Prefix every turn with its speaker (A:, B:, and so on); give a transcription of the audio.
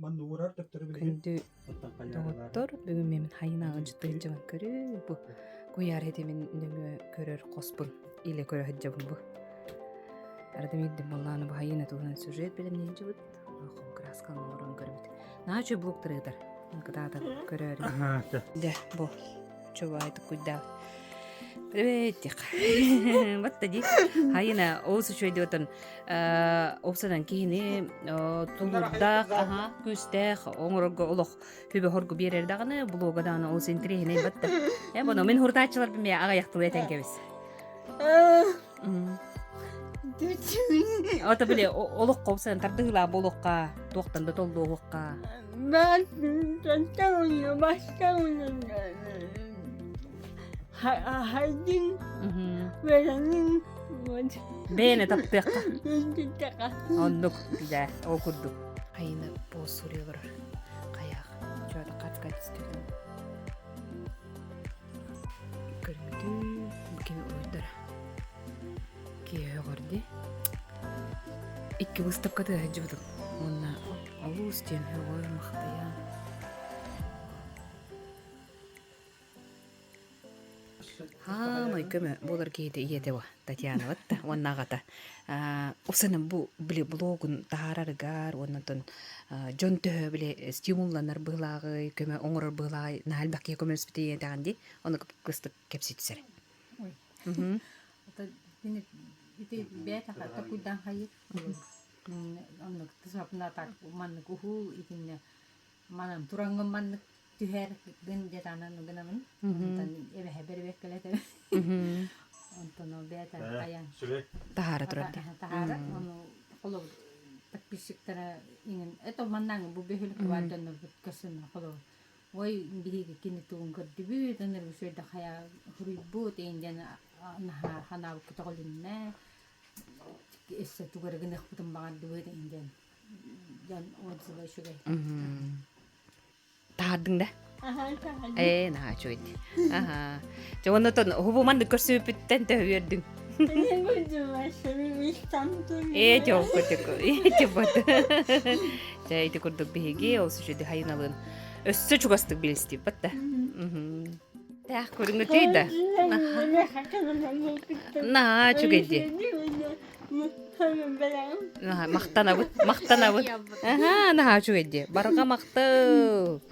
A: Күндү доҕоттор, бүгүн мин хайын ыалдьыттыын дьабан көрүү бу куйаар ситимин нөҥүө көрөр хоспун илэ көрө сылдьабын бу. Арада миирдим буоллаҕына бу хайына туһунан сюжет бэлэмниир дьыбыт. Хом краскалан олорон көрөбүт. Наһаа үчүгэй блогтары ыытар. Кытаатан көрөөрү. Дьэ, бу чубаайтык куйдаабыт. Привет, Батта ди. Хайына, олус үчүгэй диотон Опсанан киһини тулуурдаах, аха, күүстээх оҥорорго олох хүбэ хоргу биэрэр даҕаны, блога даҕаны олус интэриэһинэй батта. Э, боно мин хуртааччыларбын мэ аҕыйахтылыы этэн кэбис. Ото били олоххо опсанан тардыһыылаах буолуохха, туохтан да толлуоһуохха.
B: Хайдын үөрэнин
A: Бэйэни таптыахха. Оннук, дьэ, ол курдук. Айына пост суруйа олорор. Хайаах, чуота хатка түстүгүн. Көрүҥүтүү, бу кини уруйдара. Киэһэ өҕөрдү. Икки выставката сылдьыбытым. Уонна олус диэн өҕөр махтайан. Хаамай көмө буолар киһитэ ийэтэ бу Татьяна да уонна аҕата Упсана бу били блогун таһаарарыгар уонна оттон дьон төһө били стимулланар быһылааҕый көмө оҥорор быһылааҕый наһаа элбэх киһи көмөлөспүтэ ийэтэҕин дии ону кыстык кэпсии түсэр
B: Ити бэйэ такуйдан хайыр оннук тысапна так маннык уһул итиннэ манан тураҥҥын маннык түһэр гын дьатанан гынабын онтон эбэһэ бэрэбиэркэлэтэбин онтон ол бэйэтэ хайан
A: таһаара турар дии
B: таһаара ону холобур подписчиктара иҥин это маннааҥы бу бөһүөлэккэ баар дьоннорбут көрсөннөр холобур ой биһиги кини тугун көрдүбүт ынырык үчүгэй да хайа суруйбут иҥин диэн наһаа ханаабыкка көтөҕүлүннэ өссө тугу эрэ гыныахпытын баҕардыбыт иҥин диэн дьон отзыва үчүгэй
A: Таһаардыҥ да? Ээ, наһаа үчүгэй. Аха. Дьэ, оннотон уһубу маннык көрсүбүппүттэн төһө үөрдүҥ? Ээ, дьолго тыку. Ээ, бот. Дьэ, ити курдук биһиги ол сүчүдү хайыналыын өссө чугастык билистибит да. Тээх көрүҥүтүй да. Наһаа үчүгэй дии. Махтанабыт, махтанабыт. Аха, наһаа үчүгэй дии. Барҕа махтал.